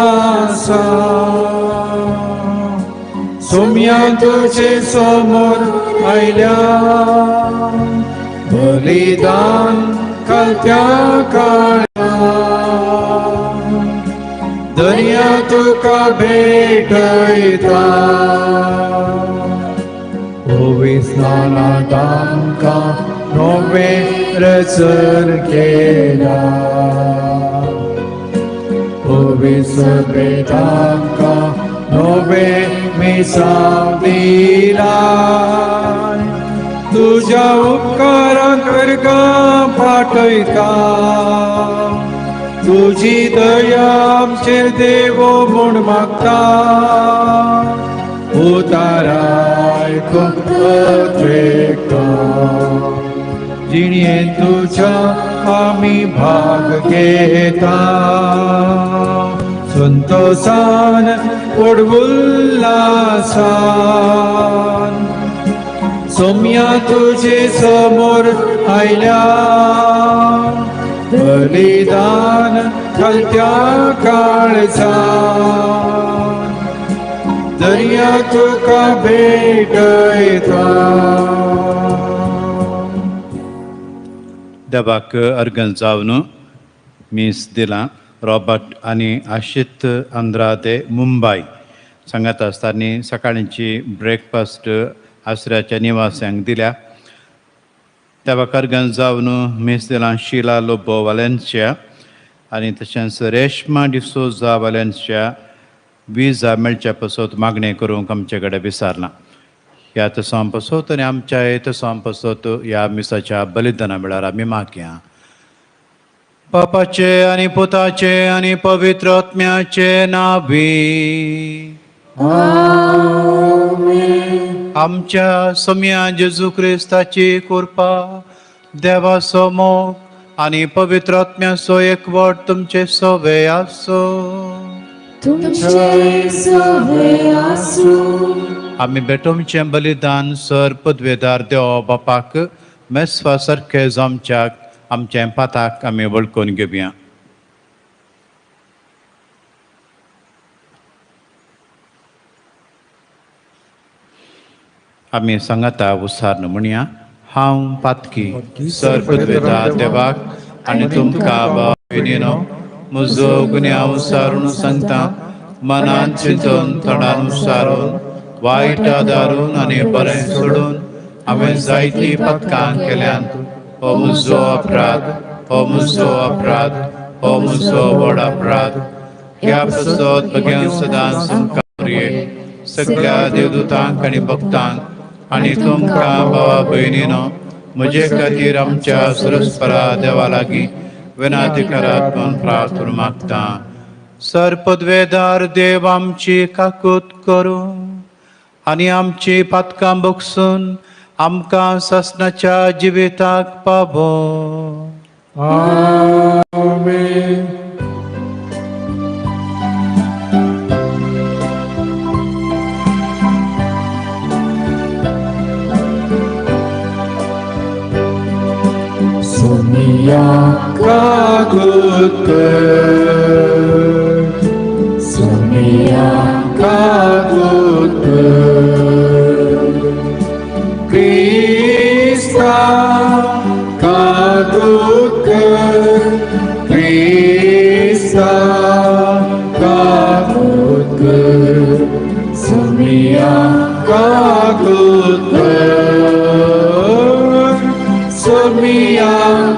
आसा सोम्या तुझे समोर आयल्या बलिदान घालत्या काळा दर्या तुका भेटयता ओवी स्नानात आमकां नवें रचन केला ओवी सभेत आमकां नवें मिसांव दिलाय तुज्या उपकारांक वर्गां पाठयता तुजी दया आमचेर देवो म्हूण मागता उताराय जिणेन तुज्या आमी भाग घेता संतोसान उडवुल्लासान सोम्या तुझे समोर आयल्या बलिदान घालत्या काळजान दर्या तुका भेटयता. देवाक अर्गण जावन मीस दिलां रॉबर्ट आनी आशित आंद्रादे मुंबय सांगत आसतना सकाळची ब्रेकफास्ट आसऱ्याच्या निवास्यांक दिल्या. देवाक अर्गण जावन मीस दिलां शिला लोबो वालेन्सिया आनी तशेंच रेश्मा डिसोजा वालेन्सिया विजा मेळच्या पासत मागणें करूंक आमचे कडेन विसारलां. ह्या तसां पासत आनी आमच्या तसां पासत ह्या मिसाच्या बलिदाना वेळार आमी मागया. बापाचे आनी पुताचे आनी पवित्र आत्म्याचे नावी आमच्या सोम्या जेजू क्रिस्ताची कृपा देवाचो मोग आनी पवित्र आत्म्याचो एकवट तुमचे सवे आसो. तुमचे सवे आसूं. आमी भेटोवचें बलिदान सर पदवेदार देव बापाक मेसवा सारकें जामच्याक आमचें पाताक आमी वळखून घेवया. आमी सांगाता उसार म्हणया, हांव पातकी सर पदवेदार देवाक आनी तुमकां भाव म्हजो गुन्यांव सारून सांगता, मनान चिंतून तोंडान सारून वायट आदारून आनी बरें सोडून हांवें जायतीं पथकां केल्यांत. हो म्हजो अपराध, हो म्हजो अपराध, हो म्हजो व्हड अपराध. ह्या पासत भगेन सदांच तुमकां सगळ्या देवदूतांक आनी भक्तांक आनी तुमकां भावा भयणीनो म्हजे खातीर आमच्या सुरस्परा देवा लागीं विनाती करात म्हूण प्रार्थना मागता. सर पदवेदार देव आमची काकूत करूं आनी आमची पातकां बगसून आमकां सासणाच्या जिविताक पावो. आमेन. सोनिया काकूत कर, सोनिया काकूत कर, क्रिस्ता काकूत कर, क्रिस्ता काकूत कर, सोनिया काकूत कर, सोनिया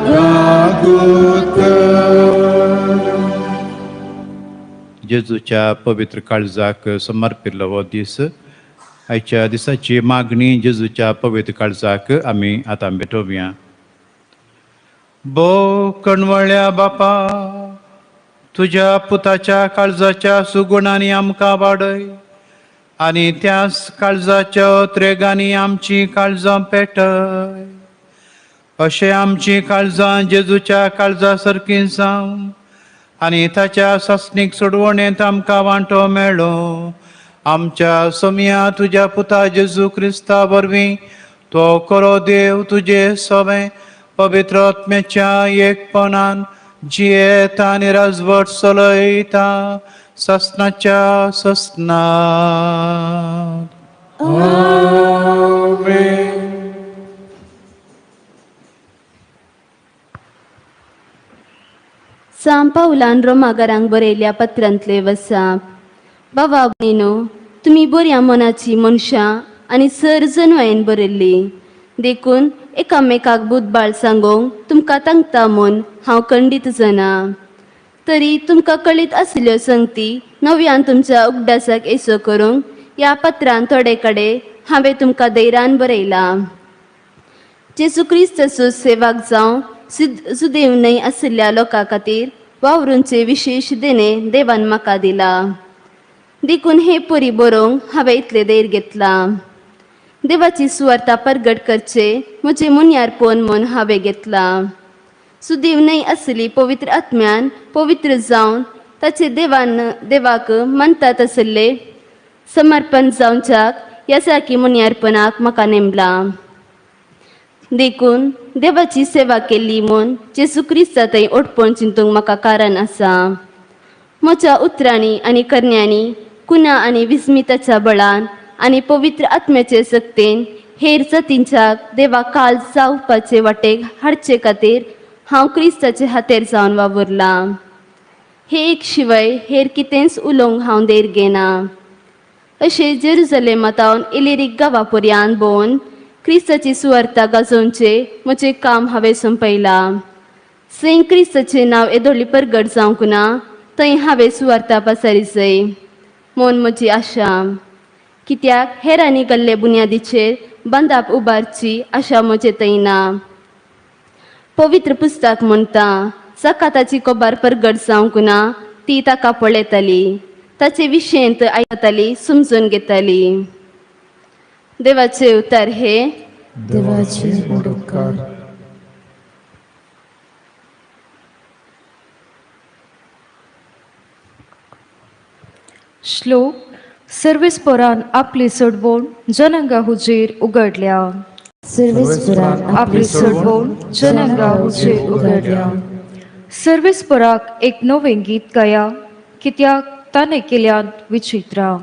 काकूत कर. जेजूच्या पवित्र काळजाक समर्पिल्लो हो दीस. आयच्या दिसाची मागणी जेजूच्या पवित्र काळजाक आमी आतां भेटोवया. भो कणवळ्या बापा, तुज्या पुताच्या काळजाच्या सुगुणांनी आमकां वाडय आनी त्याच काळजाच्या त्रेगांनी आमची काळजां पेटय. अशें आमची काळजां जेजूच्या काळजा सारकीं जावं आनी ताच्या सासणीक सोडवणेंत आमकां वांटो मेळो. आमच्या सोम्या तुज्या पुता जेजू क्रिस्ता वरवीं तो करो देव तुजे सवें पवित्र आत्म्याच्या एकपणान जियेता आनी राजवट चलयता ससनाच्या ससनात. आमेन. सांव पावलान रोमागारांक बरयल्या पत्रांतले वसाप. बाबा भयणीनो, तुमी बऱ्या मनाची मनशां आनी सर जनवायेन बरयल्ली देखून एकामेकाक बुदबाळ सांगोंक तुमकां तांकता म्हूण हांव खंडीत जाणा. तरी तुमकां कळीत आशिल्ल्यो संगती नव्यान तुमच्या उगडासाक येसो करूंक ह्या पत्रान थोडे कडेन हांवें तुमकां धैर्यान बरयलां. जेजू क्रिस्ताचो सेवक जावं सुदैव न्हय आशिल्ल्या लोकां खातीर वावरूंचे विशेश देणें देवान म्हाका दिलां. देखून हे परी बरोवंक हांवें इतलें धैर्य घेतलां. देवाची सुवार्ता परगट करचे म्हजें मुन्यारपण म्हूण हांवें घेतलां. सुदैव न्हय आसली पवित्र आत्म्यान पवित्र जावन ताचे देवान देवाक मानतात आशिल्ले समर्पण जावच्याक ह्या सारकी मुन्यारपणाक म्हाका नेमलां. देखून देवाची सेवा केली म्हूण जेजू क्रिस्ता थंय ओडपण चिंतूंक म्हाका कारण आसा. म्हज्या उतरांनी आनी करण्यांनी कुना आनी विस्मिताच्या बळान आनी पवित्र आत्म्याचे सक्तेन हेर जातींच्या देवा काल जावपाचे वाटेक हाडचे खातीर हांव क्रिस्ताचे हातेर जावन वावुरलां. हे एक शिवाय हेर कितेंच उलोवंक हांव धैर्य घेना. अशें जेरुजलेमातावन इलेरीक गांवा पर्यान भोंवन क्रिस्ताची सुवार्ता गाजोवचें म्हजें काम हांवें सोंपयलां. जंय क्रिस्ताचें नांव येदोळी परगट जावंक ना थंय हांवें सुवार्ता पसारी जाय म्हूण म्हजी आशा. कित्याक हेरांनी घाल्ले बुन्यादीचेर बांदाप उबारची आशा म्हजे थंय ना. पवित्र पुस्तक म्हणटा, जाका ताची कोबार परगट जावंक ना ती ताका पळयताली, ताचे विशयंत आयकताली, समजून घेताली. देवाचे उतर हे. देवाचे उपकार. श्लोक. सर्वेस्परान आपली सोडवण जनंगा हुजीर उगडल्या. सर्वेस्परान आपली सोडवण जनंगा हुजीर उगडल्या. सर्वेस्पराक एक नवें गीत गाया, कित्याक ताणें केल्यात विचित्रां.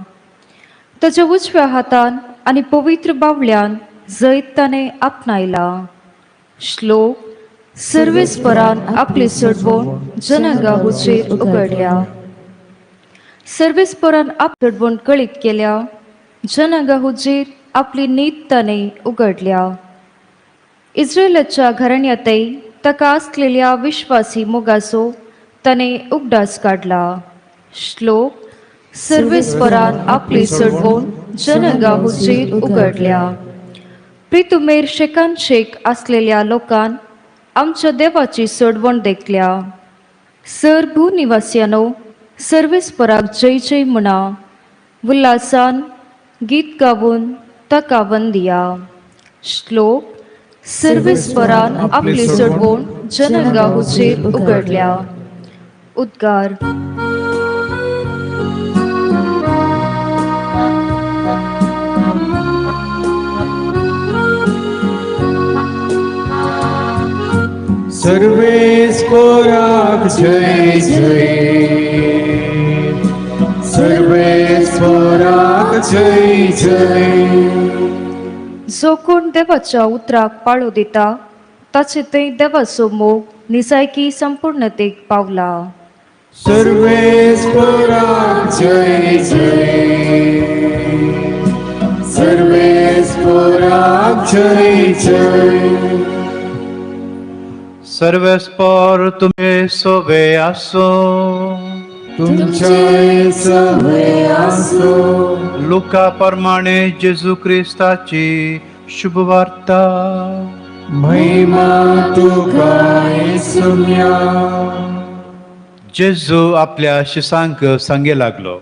ताच्या उजव्या हातान आनी पवित्र बावल्यान जैत ताणें आपणायलां. श्लोक. सर्वेस्परान आपली सोडवण जनंगा हुजीर उगडल्या. सर्वेस्परान आप सोडवण कळीत केल्या. जनंगा हुजीर आपली नीत ताणें उगडल्या. इस्रायलाच्या घराण्यांतय ताका आसलेल्या विश्वासी मोगाचो ताणें उगडास काडला. श्लोक. सर्वेस्परान आपली सोडवण जनंगा हुजीर उगडल्या. प्रितुमेर शेकान शेक आसलेल्या लोकान आमच्या देवाची सोडवण देखल्या. सर भूनिवासियानो, सर्वेस्पराक जय जय म्हणा. उल्हासान गीत गावून ताका वंदिया. श्लोक. सर्वेस्परान आपली सोडवण जनंगा हुजीर उगडल्या. उद्गार. सर्वेस्पराक जय जय, सर्वेस्पराक जय जय. जो कोण देवाच्या उतराक पाळो दिता ताचे थंय देवाचो मोग निजायकी संपूर्णतेक पावला. सर्वेस्पराक जय जय, सर्वेस्पराक जय जय. सर्वेस्पर तुमे सोबे आसो. तुमच्या सवे आसो. लुका प्रमाणे जेजू क्रिस्ताची शुभवार्ता. महिमा तुका येसुम्या. जेजू आपल्या शिसांक सांगे लागलो,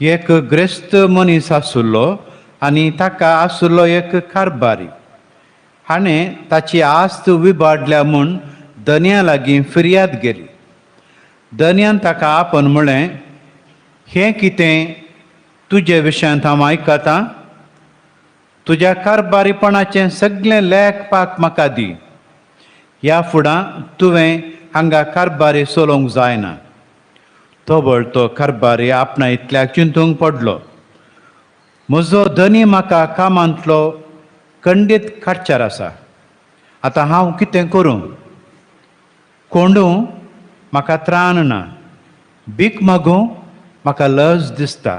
एक ग्रेस्त मनीस आसुल्लो आनी ताका आसुल्लो एक कारबारी. हाणें ताची आस्त विबाडल्या म्हूण दनया लागीं फिर्याद गेली. दनयान ताका आपोवन म्हळें, हें कितें तुजे विशयांत हांव आयकतां? तुज्या कारबारीपणाचें सगळें लेख पाक म्हाका दी. ह्या फुडां तुवें हांगा कारबारी चलोवंक जायना. तबळ तो कारबारी आपणा इतल्याक चिंतूंक पडलो, म्हजो धनी म्हाका कामांतलो खंडीत काडच्यार आसा, आतां हांव कितें करूं? कोंडू म्हाका त्राण ना, भीक मागूं म्हाका लज दिसता.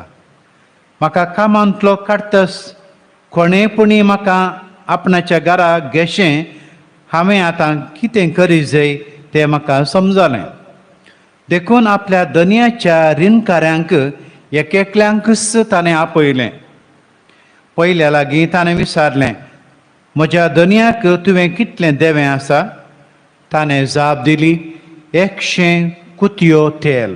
म्हाका कामांतलो काडटस कोणेय पुणी म्हाका आपणाच्या घरा घेशें. हांवें आतां कितें करी जाय तें म्हाका समजलें. देखून आपल्या धनयाच्या रिणकाऱ्यांक एक एकल्यांकूच ताणें आपयलें. पयल्या लागीं ताणें विचारलें, म्हज्या धनयाक तुवें कितलें देवें आसा? ताणें जाप दिली, 100 कुतयो तेल.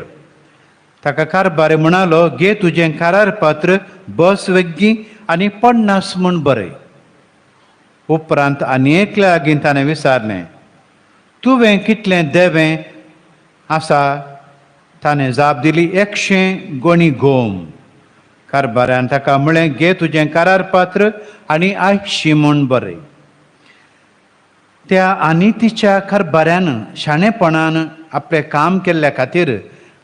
ताका कारबारी म्हणालो, घे तुजें कारारपत्र, बस वेग्गी आनी 50 म्हूण बरय. उपरांत आनी एकल्या लागीं ताणें विचारलें, तुवें कितलें देवें आसा? ताणें जाप दिली, 100 गोणी गोम. कारबाऱ्यान ताका म्हळें, घे तुजें कारारपत्र आनी 80 म्हूण बरय. त्या आनी तिच्या कारबाऱ्यान शाणेपणान आपलें काम केल्ल्या खातीर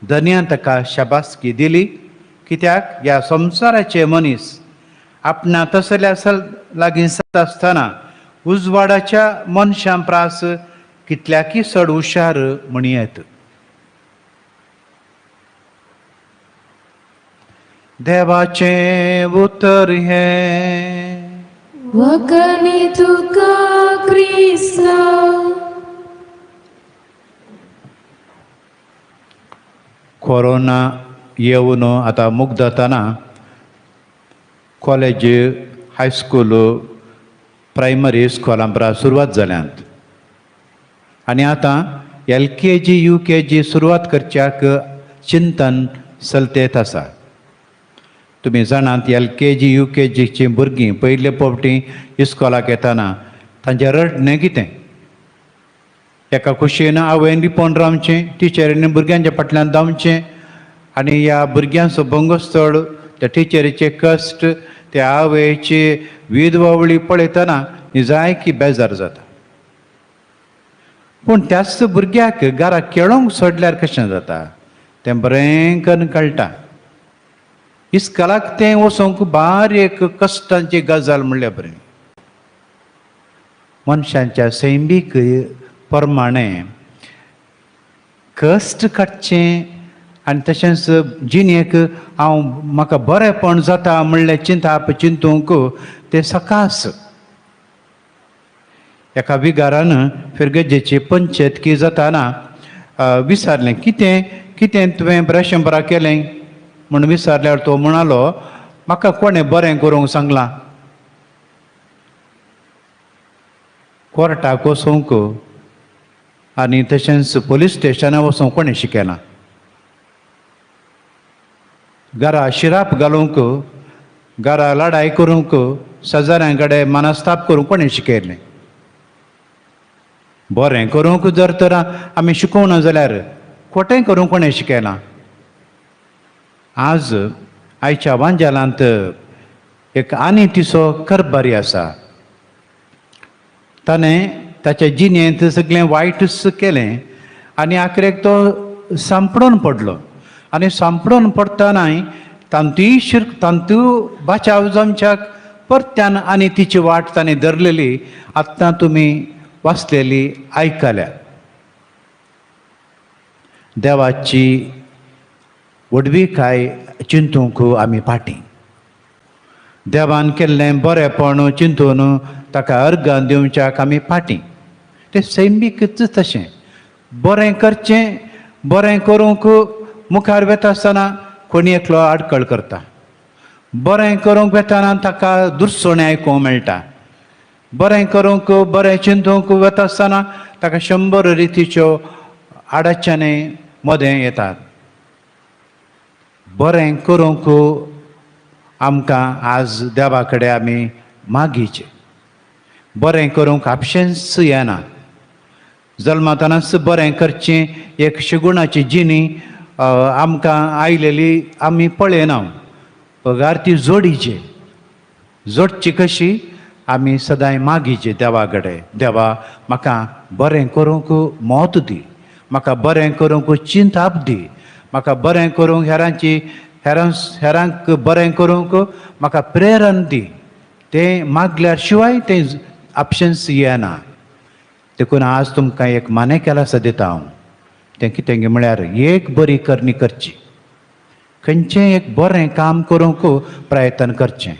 धनयान ताका शाबासकी दिली, कित्याक ह्या संवसाराचे मनीस आपणा तसल्या लागीं जाता आसतना उजवाडाच्या मनशां प्रास कितल्याकी चड हुशार म्हणयेत. देवाचें उतर हें. वखणी तुका क्रिस्ता. कोरोना येवन आतां मुग्दतना कॉलेज, हायस्कूल, प्रायमरी स्कुलां परा सुरवात जाल्यांत आनी आतां LKG UKG सुरवात करच्याक चिंतन चलतेत आसा. तुमी जाणात, LKG UKGची भुरगीं पयले फावटी इस्कोलाक येतना तांचें रडणें कितें, एका खुशयेन आवयन लिपोवन रावचें, टिचरीन भुरग्यांच्या फाटल्यान धांवचें आनी ह्या भुरग्यांचो भंगोस्तळ, त्या टिचरीचे कश्ट, त्या आवयची विधवावळी पळयतना जाय की बेजार जाता. पूण त्याच भुरग्याक घरा खेळोंक सोडल्यार कशें जाता तें बरें करून कळटा. इस्कोलाक तें वचोंक भार एक कश्टांची गजाल म्हणल्यार बरें. मनशांच्या सैमीक प्रमाणे कश्ट काडचें आनी तशेंच जिणेक हांव म्हाका बरेंपण जाता म्हणलें चिंताप चिंतूंक तें सकास. एका विगारान फिरगजेची पंचेतकी जाताना विचारलें, कितें कितें तुवें बरें बरा केलें म्हूण विचारल्यार तो म्हणालो, म्हाका कोणें बरें करूंक सांगलां? कोर्टाक वचूंक आनी तशेंच पोलीस स्टेशनार वचूंक कोणें शिकयलां? घरा शिराप घालूंक, घरा लडाय करूंक, शेजाऱ्यां कडेन मनस्ताप करूंक कोणें शिकयलें? बरें करूंक जर तर आमी शिकोवना जाल्यार खोटें करूंक कोणें शिकयलां? आज आयच्या वांजालांत एक आनी तिचो करबारी आसा. ताणें ताच्या जिणेंत सगळें वायटच केलें आनी आखरेक तो सांपडून पडलो आनी सांपडून पडटनाय तांतूय शिर तांतू बाचाव जावच्याक परत्यान आनी तिची वाट ताणें धरलेली आत्तां तुमी वाचलेली आयकल्या. देवाची व्हडविकाय चिंतूंक आमी फाटीं, देवान केल्लें बरेंपण चिंतून ताका अर्गां दिवच्याक आमी फाटीं. तें सैमीकच तशें बरें करचें, बरें करूंक मुखार वेता आसतना कोणी एकलो आडखळ करता. बरें करूंक वेतना ताका दुरसोणें आयकूंक मेळटा. बरें करूंक बरें चिंतूंक वता आसतना ताका 100 रितीच्यो आडाच्याने मदें येतात. बरें करूंक आमकां आज देवा कडेन आमी मागीचे. बरें करूंक आपशेंच येना. जल्मातनाच बरें करचें एक शगुणाची जिणी आमकां आयलेली आमी पळयना, पगार ती जोडीचे. जोडची कशी? आमी सदांय मागीचे देवा कडेन, देवा म्हाका बरें करूंक मत दी, म्हाका बरें करूंक चिंताप दी, म्हाका बरें करूंक हेरांची हेरां हेरांक बरें करूंक म्हाका प्रेरण दी. तें मागल्यार शिवाय तें ऑप्शन्स येना. देखून आज तुमकां एक माने केला आसा दिता हांव. तें कितें म्हळ्यार एक बरी करणी करची, खंयचें एक बरें काम करूंक प्रयत्न करचें.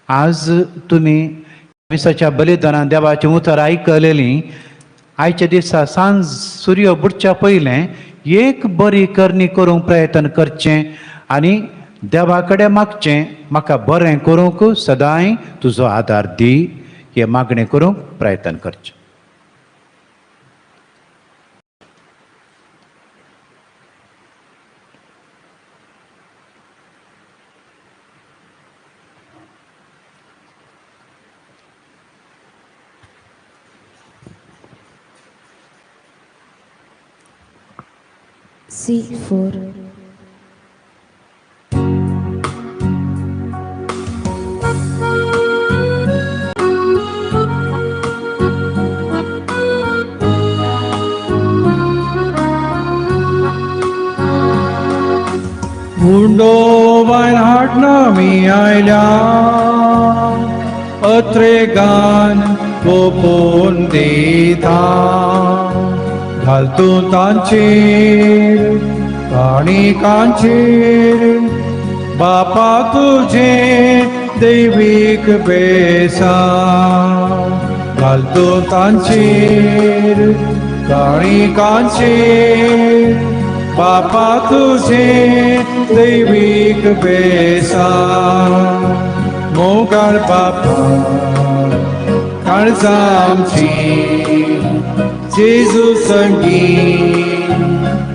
आज तुमी मिसाच्या बलिदानान देवाचें उतर आयकलेलीं. आयच्या दिसा सांज सुर्य बुडच्या पयलें एक बरी करणी करूंक प्रयत्न करचें आनी देवा कडेन मागचें, म्हाका बरें करूंक सदांय तुजो आदार दी, हें मागणें करूंक प्रयत्न करचें. C4. उंडो वायन हाडना मी आयल्या, अत्रे गान पोपोवन दिता, घालतू तांचेर काणिकांचेर, बापा तुझे दैवीक बेसा, घालतू तांचेर काणिकांचेर, बापा तुझे दैवीक बेसा, मोगाळ बापा काळजां आमची, जेजू संगी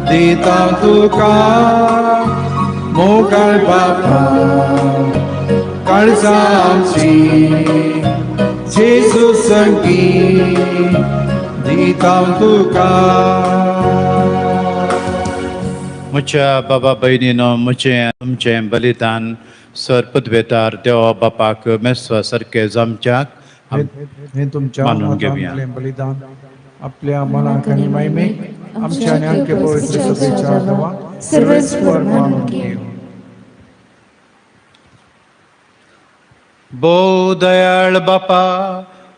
दिता तुका, मोगाळ बापा काळजां आमची, जेजू संगी दिता तुका. म्हज्या बाबा भयणीनो, म्हजें तुमचें बलिदान सर पदवेतार देवा बापाक मेस्वा सारकें जामच्याक हे तुमच्या मानून घेवया. हातांतलें बलिदान आपल्या मनाक आनी महिमेक आमच्या आनी आमच्या पवित्र सभेच्या देवा सर्वेस्पर मानून घेवं. भोव दयाळ बापा,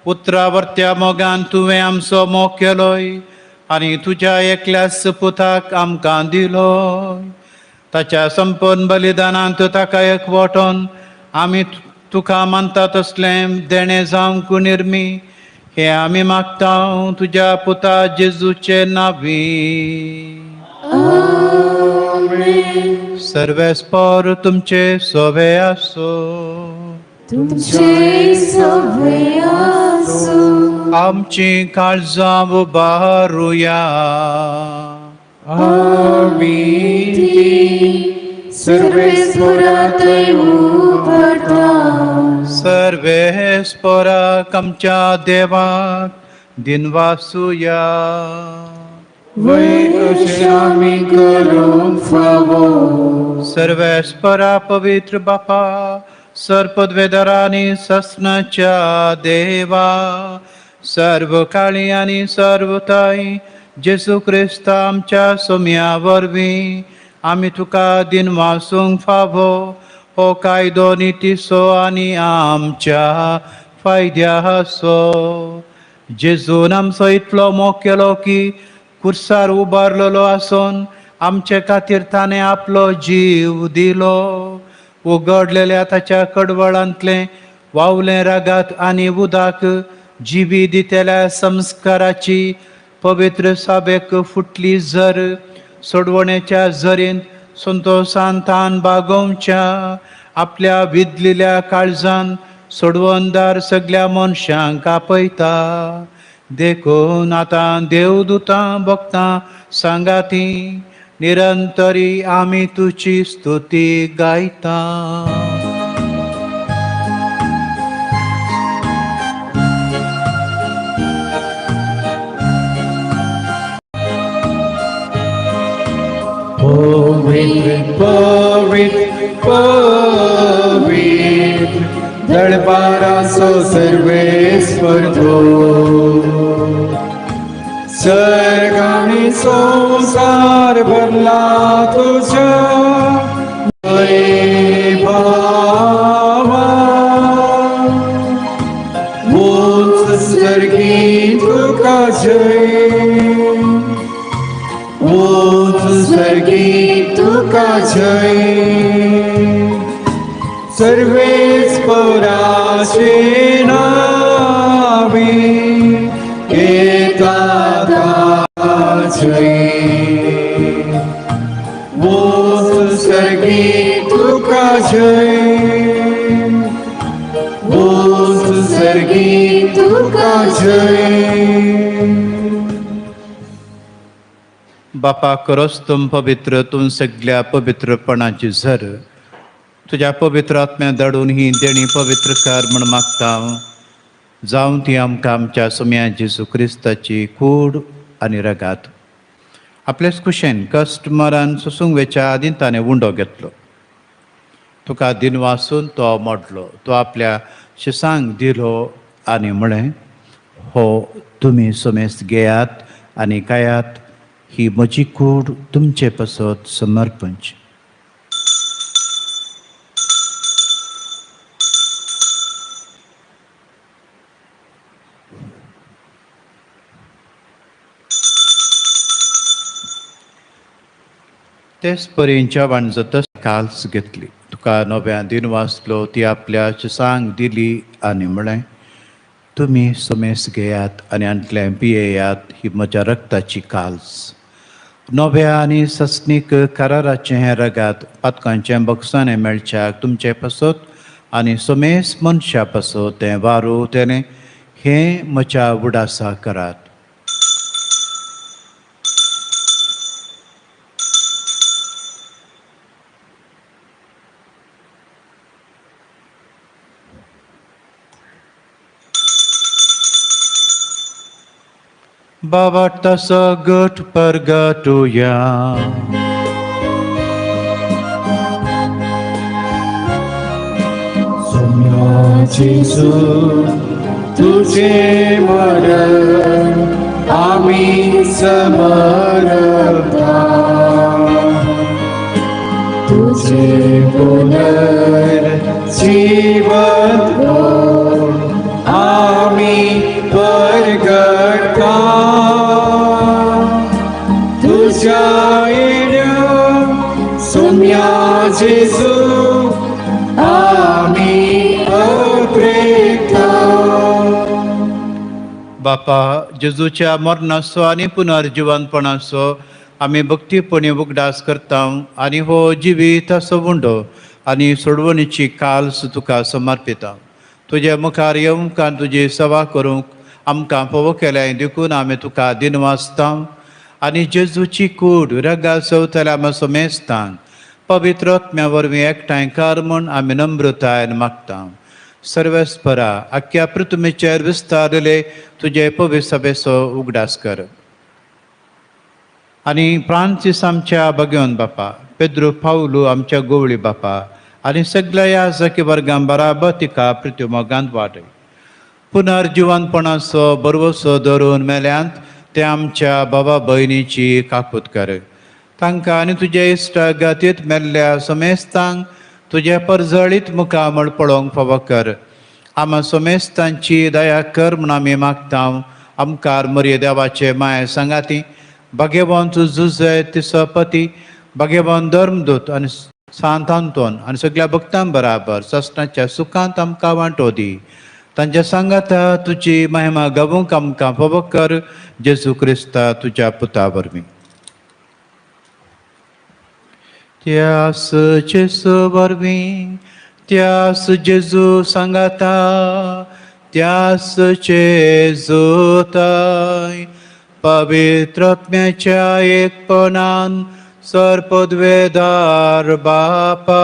उतरा वर्त्या मोगान तुवें आमचो मोग केलोय आनी तुज्या एकल्याच पुताक आमकां दिलोय. ताच्या संपूर्ण बलिदानांत ताका एक वांटोन आमी तुका मानता तसलें देणें जावंक निर्मी, हें आमी मागता तुज्या पुता जेजूचे नांवी. सर्वेस्पर तुमचे सोवे आसो. तुमचे सवे आसूं. आमची काळजां उबारुया. आमी ती सर्वेस्परातय उबारता. सर्वेस्पराक आमच्या देवाक दिनवासुया. वय अशें आमी करूंक फावो. सर्वेस्परा पवित्र बापा, सर्पद्वेदरा आनी सस्नाच्या देवा, सर्व काळी आनी सर्वताय जेजू क्रिस्ता आमच्या सोम्या वरवीं आमी तुका दिनवासूंक फावो हो कायदो नितीचो आनी आमच्या फायद्याचो. जेजून आमचो इतलो मोग केलो की कुर्सार उबारलेलो आसून आमचे खातीर ताणें आपलो जीव दिलो. उगडलेल्या ताच्या कडवळांतलें वावलें रागात आनी उदक जिवी दितेल्या संस्काराची पवित्र साबेक फुटली जर सोडवण्याच्या जरीन संतोसान तान बागोवच्या आपल्या विदलेल्या काळजान सोडवणदार सगल्या मनशांक आपयता. देखून आतां देवदूतां भक्तां सांगाती निरंतरी आमी तुजी स्तुती गायता. पवित्र पवित्र पवित्र दरबाराचो सर्वेस्पर देव, सर्गानी संसार भरला तुझ्या वैभवा। उंच स्वर्गी तुका जय, उंच स्वर्गी तुका जय। सर्वेच पराचे नावे घेता जय। उंच स्वर्गी तुका जय, उंच स्वर्गी तुका जय। बापा खरोच तूं पवित्र, तूं सगल्या पवित्रपणाची झर। तुज्या पवित्र आत्म्या धाडून ही देणी पवित्र कर म्हूण मागता। जावं ती आमकां आमच्या सोम्या जेजू क्रिस्ताची कूड आनी रगात। आपलेच कुशेन कश्ट मरण सोसूंक वेच्या आदीं ताणें उंडो घेतलो, तुका दिनवासून तो मोडलो, तो आपल्या शिसांक दिलो आनी म्हळें, हो तुमी सोमेस्त घेयात आनी खायात, ही म्हजी कूड तुमचे पासत समर्पणची। तेच परीन जेवण जातच काल्स घेतली, तुका नव्या दिन वाचलो, ती आपल्या शिसांक दिली आनी म्हळें, तुमी समेस घेयात आनी आंतलें पियेयात, ही म्हज्या रक्ताची काल्स। नव्या आनी सस्नीक कराराचें हें रगात पातकांचें बक्षाणें मेळच्याक तुमचे पासत आनी समेस मनशा पासत तें वारू तेणें हें म्हज्या उडासा करात। बाबा सगट परगटुया। सोम्या जेजू तुझे मरण आमी समर्पता, तुझे पुनर्जीवन आमी परगटा। तुझ्या येण्या सोम्या जेजू आमी अप्रेता। बापा जेजूच्या मरणाचो आनी पुनर्जिवनपणाचो आमी भक्तीपणी उगडास करता आनी हो जिवीत असो उंडो आनी सोडवणीची काल्स तुका समर्पिता। तुजे मुखार येवंक आनी तुजी सेवा करूंक आमकां फावो केल्याय देखून आमी तुका दिनवासता आनी जेजूची कूड रगा सवतल्या आमी समेस्तांक पवित्र आत्म्या वरवीं एकठांय कर म्हूण आमी नम्रतायेन मागता। सर्वेस्परा आख्या पृथ्वीचेर विस्तारले तुजे पवित्र सभेचो उगडास कर आनी फ्रांसीस आमच्या भगवंत बापा, पेद्रू पावलू आमच्या गोवळी बापा आनी सगल्या ह्या जकी वर्गां बराबर तिका पृथ्वी मोगांत वाडय। पुनर्जिवनपणाचो बरवसो धरून मेल्यांत ते आमच्या बाबा भयणीची काकूत कर। तांकां आनी तुजे इश्ट गतीत मेल्ल्या समेस्तांक तुजे परजळीत मुखामळ पळोवंक फावो कर। आमा समेस्तांची दया कर म्हूण आमी मागता। आमकार मरये देवाचे माये सांगाती भाग्यवंत जुजय तिसो पती भाग्यवंत धर्मदूत आनी सांत आंतोन आनी सगल्या भक्तां बराबर ससनाच्या सुखांत आमकां वांटो दी। तांच्या सांगाता तुजी महिमा गावूंक आमकां फावो कर जेजू क्रिस्ता तुज्या पुता वरवीं। त्यास जेजू वरवीं, त्यास जेजू सांगाता, त्यास जेजू ताय पवित्र आत्म्याच्या एकपणान सर्पद्वेदार बापा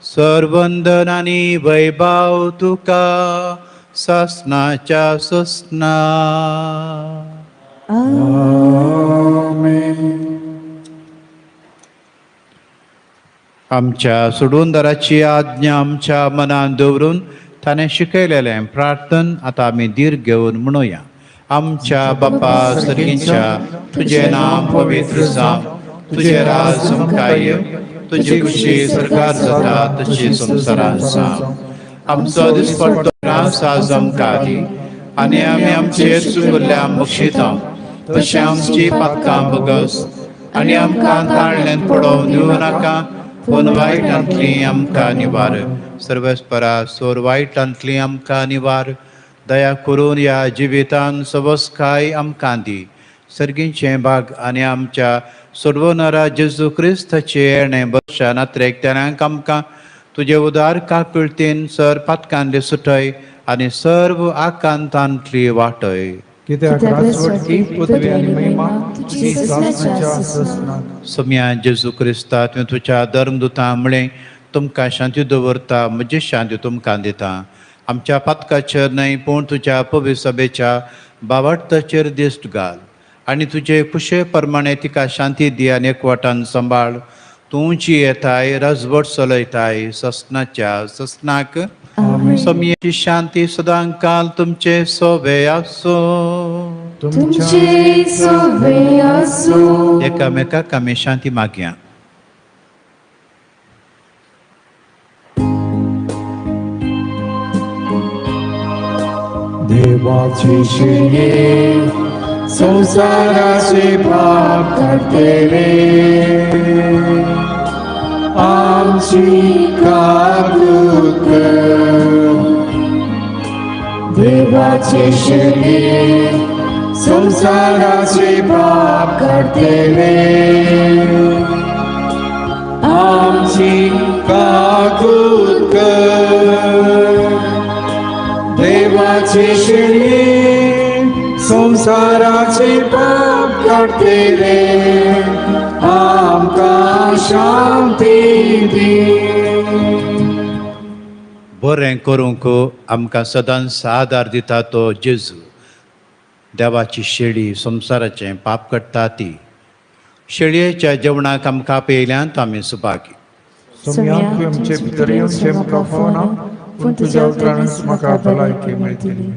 सर्वंदन आनी वैभाव तुका सासनाच्या ससना। आमेन। आमच्या सोडूनदाराची आज्ञा आमच्या मनान दवरून ताणें शिकयलेलें प्रार्थन आतां आमी धीर घेवन म्हणुया। आमच्या बापा सर्गींच्या तुजें नांव पवित्र जावं, तुजें राज आमकां येवं, तुजी खुशी सरकार जाता तशी संवसारांत जावं. आमचो दिसपट्टो ग्रास आज आमकां दी आनी आमी आमचेर चुकल्ल्या बक्षिता तशें आमची पातकां बगस आनी आमकां ताळ्यान पडोवन दिवं नाका, पूण वायटांतली आमकां निवार. सर्वस्परा सोर वायटांतली आमकां निवार. दया करून ह्या जिवितान सबसकाय आमकां दी. सर्गींचें भाग आनी आमच्या सोडवणारा जेजू क्रिस्ताचे येणें बर्शा नात्रेक तेन्नाक आमकां तुजे उदार काकुळतीन सर पातकांतली सुटय आनी सर्व आकांतांतली वाटय. कित्याक राजवटकी पदवी आनी महिमा तुजी सासणाच्या सासणाक. सोम्या जेजू क्रिस्ता, तुवें तुज्या धर्मदुतां म्हळें, तुमकां शांती दवरता, म्हजी शांती तुमकां दिता. आमच्या पातकाचेर न्हय पूण तुज्या पवित्र सभेच्या बावार्थाचेर दिश्ट घाल आनी तुजे खुशे प्रमाणे तिका शांती दी आनी एकवटान सांबाळ. तूं जी येताय राजवट चलयताय ससनाच्या ससनाक. सोमयेची शांती सदां काल तुमचे सोबे आसूं. तुमच्या तुमचे सोबे आसूं. एकामेकाक आमी शांती मागया. देवाची शिये संसाराचे पाप काडटले, आमची काकूत कर. देवाचे शिये संसाराचे पाप काडटले, आमची काकूत कर. देवाचे शिये संसाराचे पाप काडटले, आमकां शांती दी. बरें करूंक आमकां सदांच आदार दिता तो जेजू. देवाची शेळी संवसाराचें पाप काडटा ती शेळयेच्या जेवणाक आमकां आपयल्यान आमी सुभागी. सोम्या, तुवें आमचे भितर येवचें म्हाका फावना, पूण तुज्या उतरानच म्हाका भलायकी मेळटली.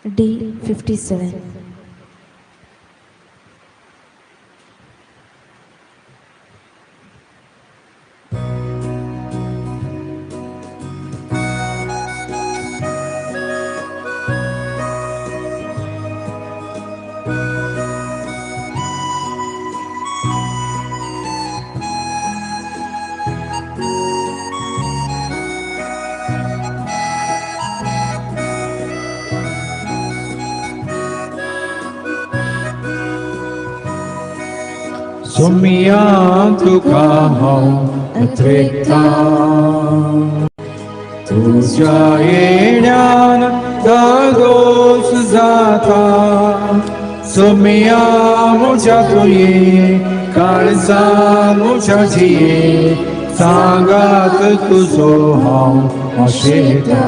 D 57. सोमिया, तुका हांव अत्रेकता, तुज्या येण्यान धादोस जाता. सोमिया म्हज्या तुये काळजान म्हज्या जिये, सांगात तुजो हांव आशेता.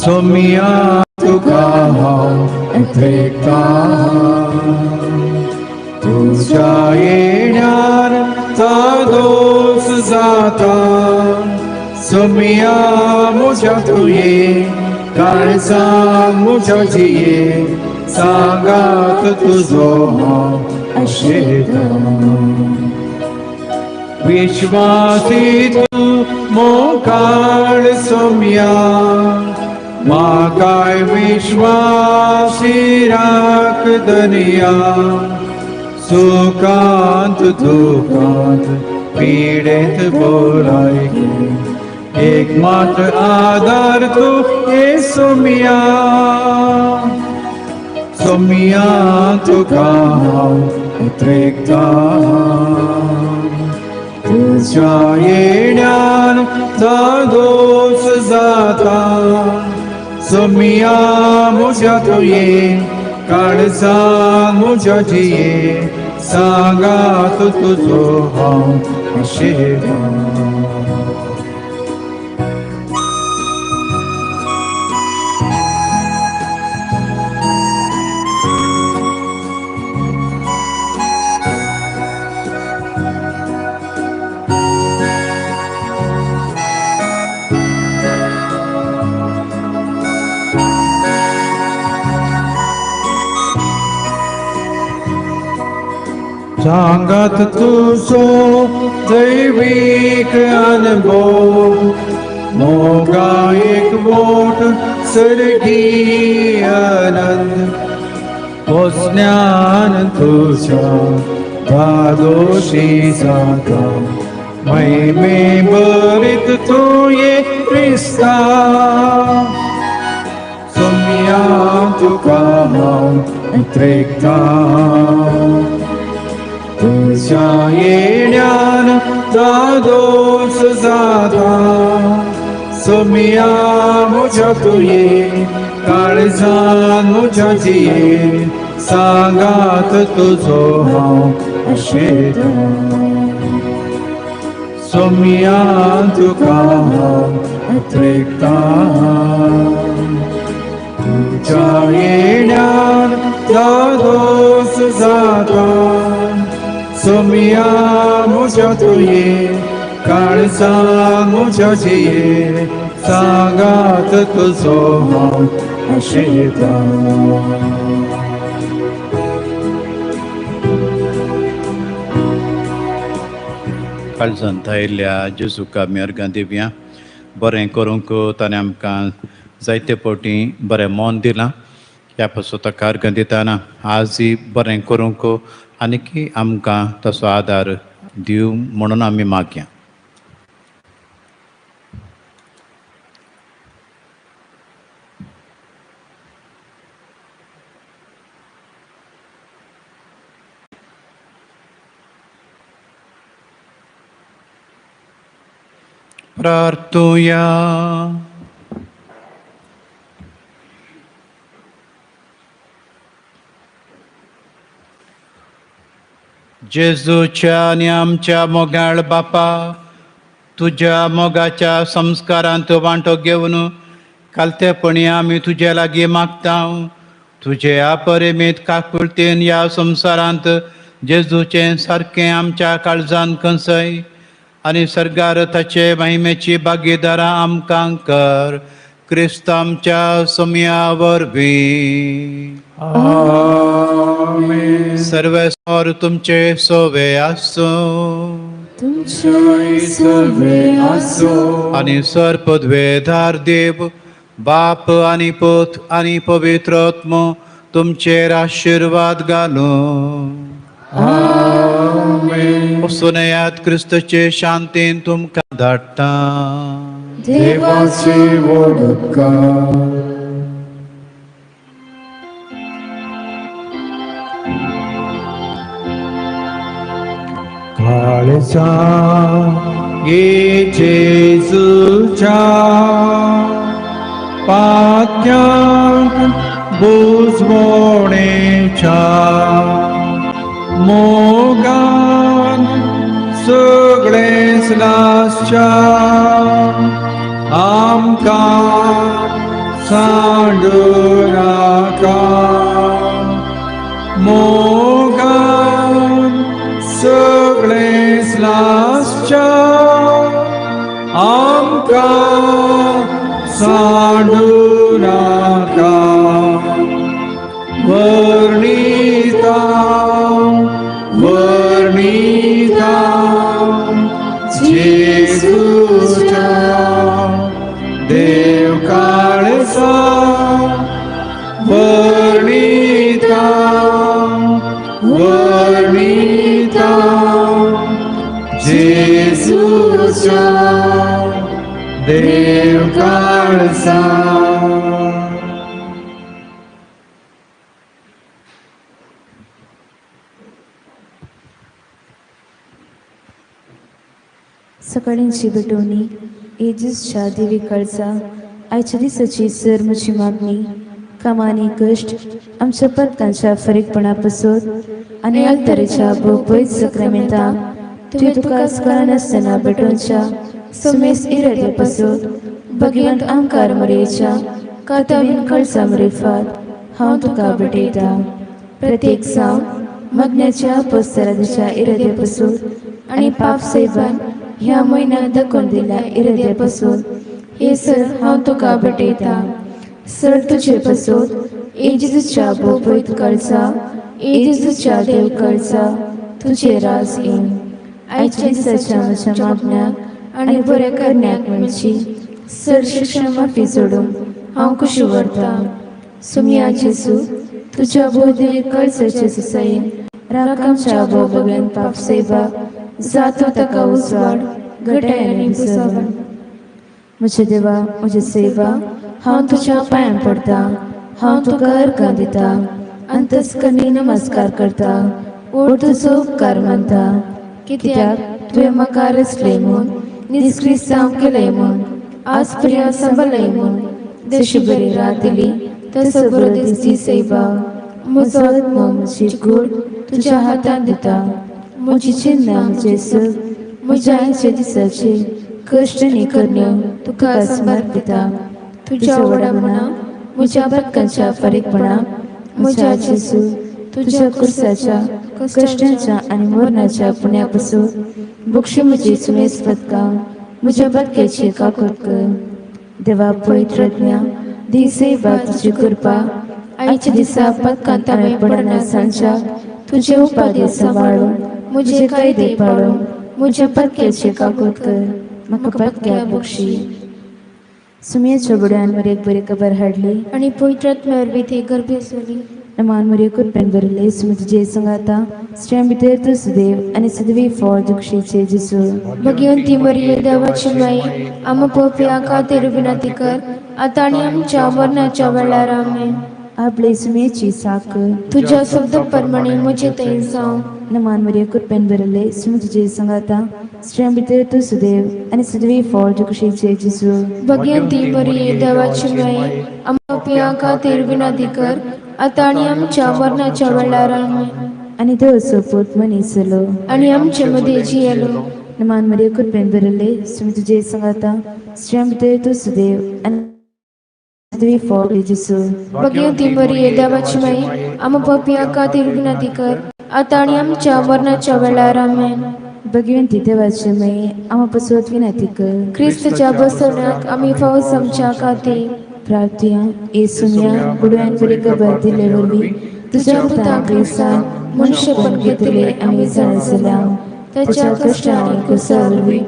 सोमिया, तुका हांव अत्रेकता, तुझ्या येण्यान दोस जाता. सोमिया म्हज्या तुये काळजान म्हज्या जिये, सांगात तुजो हांव आशेता. विश्वासी तूं मोकाळ सोम्या म्हाकाय विश्वासी राख दनया सुखांत दुखांत पिडेंत बोलायके एक मात्र आदार तूं ये सोम्या सोम्या तुका हांव उतरेकता तुज्या येण्यान दोश जाता सोम्या म्हज्या तुये काळजान म्हज्या जिये सांगात तुजो हांव आशेता. सांगात तुजो दैवीक अनुभव मोगा एक मोठ स्वर्गीय आनंद ज्ञान तुझ्या धादोशी जाता महिमे भरीत तूं ये क्रिस्ता सोम्या तुका हांव उतरेकता तुज्या येण्यान दोश जाता सोम्या म्हज्या तुये काळजान म्हज्या जिये सांगात तुजो हांव आशेता सोम्या तुका हांव उतरेकता तुज्या येण्यान दोश जाता सोम्या म्हज्या तुये काळजान म्हज्या जिये सांगात तुजो हांव आशेता. काळजांत आयिल्ल्या जेजूक आमी अर्गां दिवया. बरें करूंक ताणें आमकां जायते फावटी बरें मन दिलां. ह्या पासून ताका अर्गां दितना आजय बरें करूंक आनीकी आमकां तसो आदार दिवं म्हणून आमी मागया. प्रार्थुया. जेजूच्या आनी आमच्या मोगाळ बापा, तुज्या मोगाच्या संस्कारांत वांटो घेवन कालतेपणी आमी तुजे लागीं मागता. तुजे अपरिमीत काकुळतेन ह्या संवसारांत जेजूचें सारकें आमच्या काळजान कंसय आनी सर्गार ताचे महिमेची भागीदारां आमकां कर. क्रिस्त आमच्या सोम्या वरवीं. आमेन. सर्वेस्वर तुमचे सोवे आसूं. तुमचे सर्वे आसूं. आनी सर पदवेधार देव बाप आनी पूत आनी पवित्र आत्मो तुमचेर आशिर्वाद घालूं. आमेन. वचून येयात, क्रिस्तचे शांतीन तुमकां धाडटा. देवाचे व्हड उपकार. काळजा गे जेजूच्या पात्यांक बुजवणेच्या मोगान सगळेच लासच्या आमकां सांडू नाका. मोगान सगळेच लासच्या आमकां सांडू नाका. वर्णिता वर्णिता जेजूच्या देव काळजा. सकाळींची भेटवणी एजीसच्या देवी कळचा आयच्या दिसाची सर म्हजी मागणी कामांनी कश्ट आमच्या पदकांच्या फरीकपणा पसत आनी अल्तरेच्या भोवपयत सक्रामेंता तुवें तुका स्कळनासतना भेटोवच्या सुमेस इरादे पसत भगवंत आमकार मरेच्या कातावीन कळसा मरेफात हांव तुका भेटयता. प्रत्येक साव मग्न्याच्या पोस्तराच्या इरादे पसून आनी पाप सैबान ह्या म्हयन्यांत दाखोवन दिल्या इरादे पसून हे सर हांव तुका भेटयता. सर तुजे पसून एजीच्या भोपयत कळसा एजीच्या देव कळसा तुजे रास येवन आयच्या दिसाच्या म्हज्या मागण्याक आनी बऱ्या करण्याक मेळची सर शिक्षण माफी जोडूंक हांव खुशी व्हरता. सुमिया जेजू तुज्या भोवदेवी कळसाचे सुसायेन राखामच्या भोव पाप सेवा जातो ताका उजवाड घटाय आनी पुसावण. म्हज्या देवा म्हज्या सेवा हांव तुज्या पांयां पडटा, हांव तुका अर्गां दिता, अंतस्करणी नमस्कार करता, ओड तुजो उपकार मानता, कित्याक तुवें म्हाका रचलें म्हूण निस्क्रिस्तांव केलें म्हूण आज पर्यंत सांबाळ्ळें म्हूण जशी बरी रात दिली तसो बरो दीस दी सैबा. म्हजो आत्मो म्हजी कूड तुज्या हातांत दिता, म्हजी चिन्नां म्हजें सुख म्हज्या आयच्या दिसाचे कश्ट आनी करण्यो तुका समर्पिता. तुज्या व्हडा मना म्हज्या पदकांच्या फारीकपणाक म्हज्या जेजू तुज्या कुर्साच्या कश्टांच्या आनी मरणाच्या पुण्या पसून बक्षी म्हजी सुमेस पदकां म्हज्या पदक्याची काकूत कर. देवा पवित्र ज्ञा दी सेवा तुजी कृपा आयच्या दिसा पदकांत हांवें पडना सांच्या तुजे उपाधी सांबाळून म्हजे कायदे पाळून म्हज्या पदक्याची काकूत कर, म्हाका पदक्या बक्षी. सुमयेच्या बुड्यान मरेक बरी खबर हाडली आनी पवित्र आत्म्या वरवीं ती गर्भी आसली. नमान मरिये कृपेन भरिल्ले सुमी तुजे संगाता स्त्रियां भितर तूं सुदेव आनी सुदवी फळ दुक्षीचे जेजू. भगवंती मरिये देवाची माई आमा पोपया खातीर विनंती कर आतां आनी आमच्या मरणाच्या वेळार. आमेन. आपले सुमयेची साखर तुज्या शब्द प्रमाणे म्हजे थंय जावं. नमान मरिये कृपेन भरिल्ले सुमी तुजे संगाता स्त्रियां भितर तूं सुदेव आनी सुदवी फळ दुक्षीचे जेजू. भगवंती मरिये देवाची माई आमा पोपया खातीर विनंती कर आतां आनी आमच्या मरणाच्या वेळार. आमेन. आनी देवाचो पूत मनीस जालो आनी आमचे मदें जियेलो. नमान मरिये कृपेन भरिल्ले सुमी तुजे संगाता स्त्रियां भितर तूं सुदेव आनी सुदवी फळ जेजू. भगवंती मरिये देवाची माई आमा पोपया खातीर विनंती कर आतां आनी आमच्या मरणाच्या वेळार. आमेन. भगवंती देवाचे माई आमा पसवत विनंती कर. क्रिस्तच्या बसवण्याक आमी फावस आमच्या खातीर. प्रार्थया. येसुम्या बुडव्यान बरी खबर दिले वरवीं तुझ्या पुता क्रिस्तान मनुष्यपण घेतले आमी जाणा जाल्या ताच्या कश्ट आनी कुसा वरवीं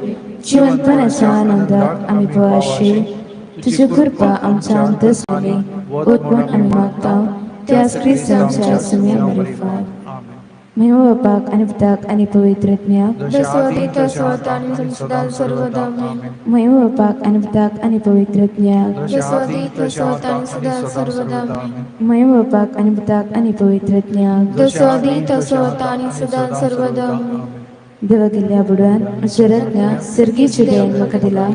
जिवंतपणाच्या आनंदाक आमी पवाशे तुजी कृपा आमच्या अंतस्मनी ओत म्हूण आमी मागता त्याच क्रिस्तांच्या सुम्या मरिफात. महिमा बापाक आनी पुताक आनी पवित्र आत्म्याक. जसो आदी तसो आतां आनी सदां सर्वदा. आमेन. महिमा बापाक आनी पुताक आनी पवित्र आत्म्याक. जसो आदी तसो आतां आनी सदां सर्वदा. आमेन. महिमा बापाक आनी पुताक आनी पवित्र आत्म्याक. जसो आदी तसो आतां आनी सदां सर्वदा. आमेन. देवा गेल्ल्या बुडवान म्हज्या रत्ना सर्गीचे देवान म्हाका दिला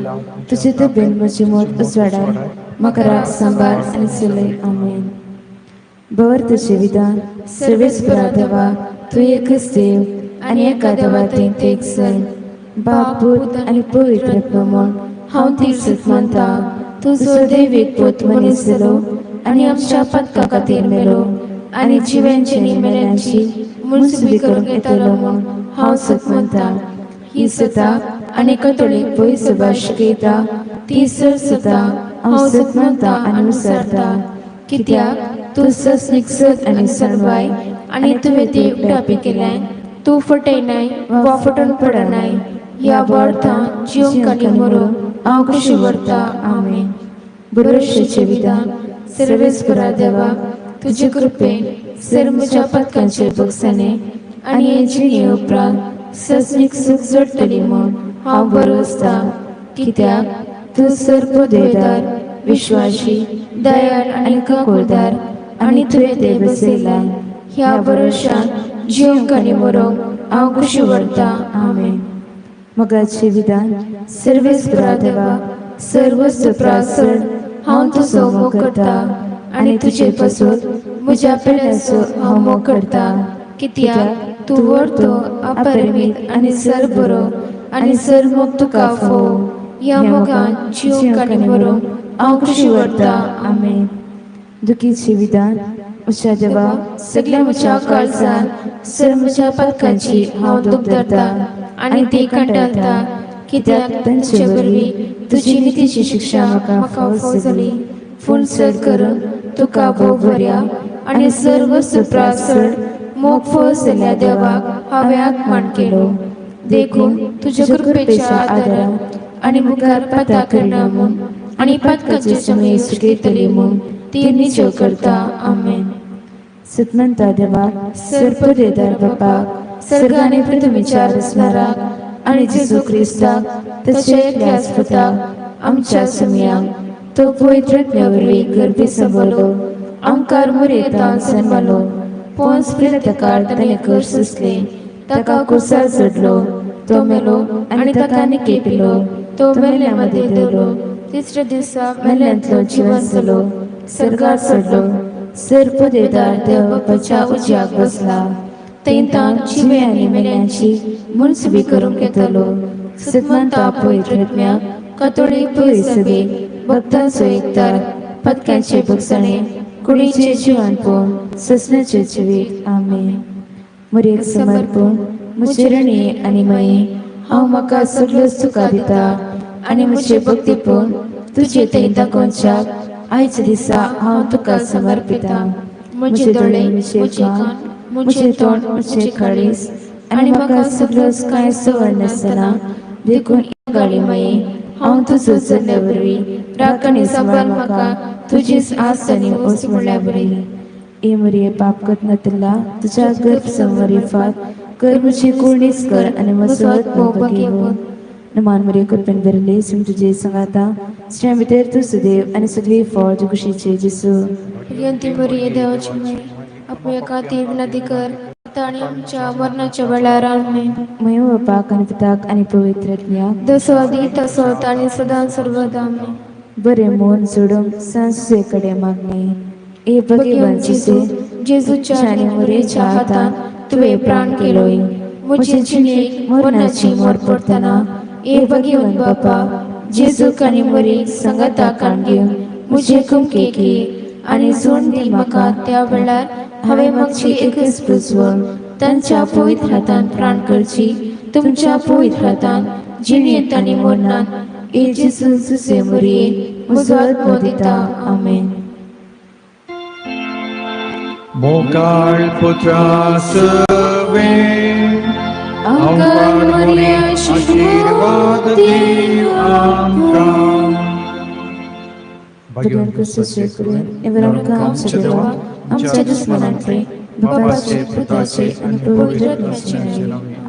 तुजे तब्येन म्हजी मोत उजवाडाय म्हाका राग सांबाळ आनी चलय. आमेन. बवर तुजें विधान सर्वेस्परा देवा तूं एकच देव आनी एका देवा थंय एक सैम बाप पूत आनी पवित्र आत्मो म्हूण हांव ती सत मानता. तुजो दैवीक पूत मनीस जालो आनी आमच्या पदका खातीर मेलो आनी जिव्यांची आनी मेल्यांची मुनसुबी करूंक येतलो म्हूण हांव सत मानता. ही सता आनी कथोलीक पय सभा शिकयता ती सर सता हांव सत मानता आनी विसरता कित्याक तूं सस्नीक सत आनी सर्वाय आनी तुवें ती उडापी केल्याय तूं फटयनाय वा फटोवन पडनाय ह्या बोर्थां जिवंक आनी मरूंक हांव खुशी व्हरता. आमेन. भरवशाचें विधान सर्वेस्परा देवा तुजे कृपेन सर म्हज्या पदकांचे भोगसाणे आनी हे जिणे उपरांत सस्नीक सूख जोडटली म्हूण हांव बरोसता कित्याक तूं सर्वदेदार विश्वाशी दयाळ आनी काकुळदार आनी तुवें ते बसयला ह्या भरोशान जिवंक आनी मरोंक हांव खुशी व्हरता. आमेन. मोगाचें विधान. सर्वेस्परा देवा, सर्वस्व प्रासण हांव तुजो मोग करता आनी तुजे पासून म्हज्या पेल्याचो हांव मोग करता कित्याक तूं व्हडतो अपरिमीत आनी सर बरो आनी सर मोग तुका फावो. ह्या मोगान जिवंक आनी मरोंक हांव खुशी व्हरता. आमेन. दुखीचें विधान. म्हज्या देवा, सगल्या म्हज्या काळजान सर म्हज्या पातकांची हांव दूख धरता आनी ती कंटाळटा कित्याक तांचे वरवीं तुजी नितीची शिक्षा म्हाका फावो जाली. पूण चड करून तुका भोव बऱ्या आनी सर्व सुप्रासण मोग फावो जाल्ल्या देवाक हांवें अपमान केलो. देखून तुज्या कृपेच्या आदारान आनी मुखार पाता करना म्हूण आनी पातकाचे समय सुटयतली म्हूण ती निचेव करता. आमेन. सतमंता देवाक, सर्पदेदार बापाक, सर्ग आनी पृथ्वीच्या रचणाराक आनी जेजू क्रिस्ताक ताच्या एकल्याच पुताक आमच्या सुमयाक तो पवित्र आत्म्या वरवीं गर्भी सांबाळ्ळो, आमकार मुरयेंत जन्मलो, पोंस पिलाताकार ताणें कर सोंसलें, ताका कुर्सार चडलो, तो मेलो आनी ताका निकेपिलो, तो मेल्या मदें देवलो, तिसऱ्या दिसा मेल्यांतलो जिवन जालो, सर्गार चडलो, सर्पदेदार देव बापाच्या उज्याक बसला, थंय ताण जिवे आनी मेल्यांची मुनसुबी करूंक येतलो. सतमंता पवित्र आत्म्याक, कातोळीक पवित्र सभेक, भक्तांचो एकतार, पदकांचे भोगसणे, कुडीचे जिवन पळोवन ससनाचे जिवीत. आमेन. मोरयेक समर्पण. म्हजे रणे आनी माये, हांव म्हाका सगळ्योच तुका दिता आनी म्हजे भक्तीपण तुजे थंय दाखोवच्याक आयच्या दिसा हांव तुका समर्पिता. म्हजे दोळे, म्हजे कान, म्हजें तोंड, म्हजें काळीज आनी म्हाका सगळ्योच कांय सवड नासतना, देखून गाळी माये, हांव तुजो जाल्ल्या वरवीं राखणी सांबाळ म्हाका तुजीच आस आनी ओस म्हणल्या बरी. ए मोरये, पाप करनातला तुझ्या गर्भ संवरिफात कर, म्हजी कुळणीच कर आनी म्हजो आत्मो बगेवो. नमान मोरये, कृपेन भरिल्ली, सुम तुजे सांगाता, स्त्रियां भितर तूं सुदेव आनी सुदवी फळ तुजे कुशीचे जेजू. प्रियंती मरिये, देवाची माई, आपल्या खातीर विनंती कर आतां आनी आमच्या मरणाच्या वेळार. आमेन. महिमा बापाक आनी पुताक आनी पवित्र आत्म्याक, जसो आदी तसो आतां आनी सदां सर्वदा. आमेन. बरें मोन जोडूंक सांजुजे कडेन मागणें. ए भगवान जेजू, जेजूच्या आनी मोरयेच्या हातान तुवें प्राण केलोय, म्हजे जिणेक मरणाची मोर पडटना, ए भगवान बापा, जेजूक आनी मोरीक सांगाता काण घेवन म्हजे कुमकेक ये आनी जोड दी म्हाका त्या वेळार हांवें मागची एकच पुजवण तांच्या पवित्र हातान प्राण करची, तुमच्या पवित्र हातान जिणेंत आनी मरणांत. ए जेजू जुजे मोरये, म्हजो आत्मो दिता. आमेन. मोगाळ पुत्रा सवे, आमकां मोरया आशीर्वाद दी आमकां. भगवान क्रिस्तूचे कृपेन निवरांका आमच्या देवा, आमच्या दुस्मनांकडे, बापाचे, पुताचे आनी पवित्र आत्म्याचे नांवान.